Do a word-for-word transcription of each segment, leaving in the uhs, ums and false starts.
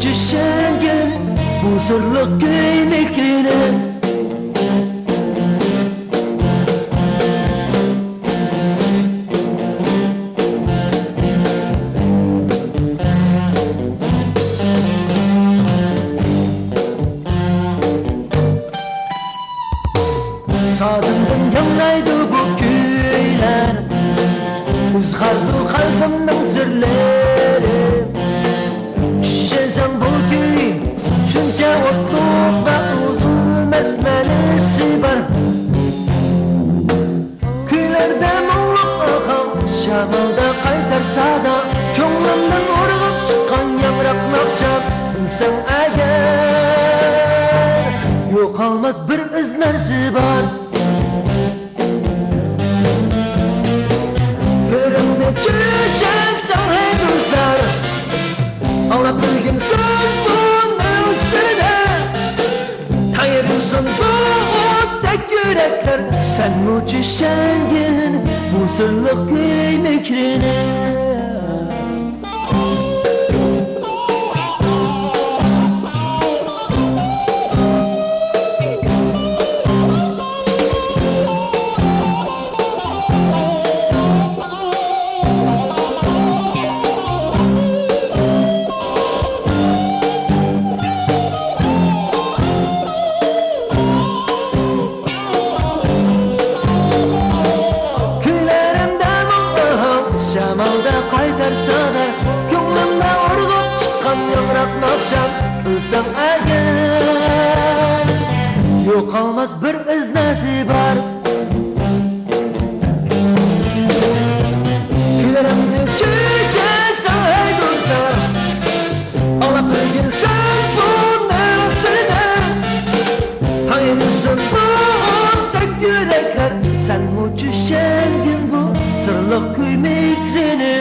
چۈشەنگىن بۇ سىرلىق كۈي مېھرىنى. سازىمدىن ياڭرايدۇ بۇ كۈيلەر، ئىزھاردۇ قەلبىمنىڭ سىرلىرى. چۈشەنسەڭ بۇ كۈي شۇنچە ئوتلۇق ۋە ئۈزۈلمەس مەنىسى بار. كۈيلەردە مۇڭلۇق ئاھاڭ شامالدا قايتار سادا، كۆڭلۈمدىن ئۇرغۇپ چىققان ياڭراق ناخشا. بىلسەڭ ئەگەر، يوقالماس بىر ئىز نەرسە بار. كۈيلىرىمنى چۈشەنسەڭ ھەي دوستلار، ئاڭلاپ بىلگىنسەن بۇنىڭ سىرىنى. تايرىلسۇن بۇ ئوتتەك يۈرەكلەر، سەنمۇ چۈشەنگىن بۇ سىرلىق كۈي مېھرىنى. كۈيلىرىمدە مۇڭ ئاھاڭ شامالدا قايتار سادا، كۆڭلۈمدە ئۇرغۇپ چىققان ياڭراق ناخشام. بىلسەڭ ئەگەر، يوقالماس بىر ئىز نەرسە بار. كۈيلىرىمنى چۈشەنسەڭ ھەي دوستلار، ئاڭلاپ بىلگىنسەن بۇنىڭ سىرىنى. تايرىلسۇن بۇ ئوتتەك يۈرەكلەر، سەنمۇ چۈشەنگىن بۇ سىرلىق كۈي مېھرىنى.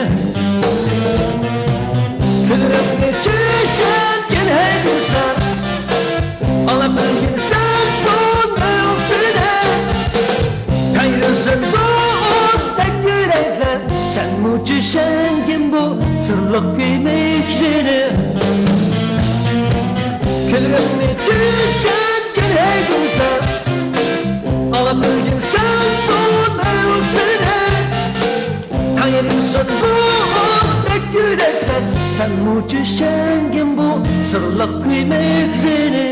كۈيلىرىمنى چۈشەنگىن ھەي دوستلار، ئاڭلاپ بىلگىنسەن بۇنىڭ سىرىنى. تايرىلسۇن بۇ ئوتتەك يۈرەكلەر، سەنمۇ چۈشەنگىن بۇ سىرلىق كۈي مېھرىنى. كۈيلىرىمنى چۈشەنگىن ھەي دوستلار، ئاڭلاپ بىلگىنسەن بۇنىڭ سىرىنى. تايرىلسۇن بۇ ئوتتەك يۈرەكلەر، سەنمۇ چۈشەنگىن بۇ سىرلىق كۈي مېھرىنى.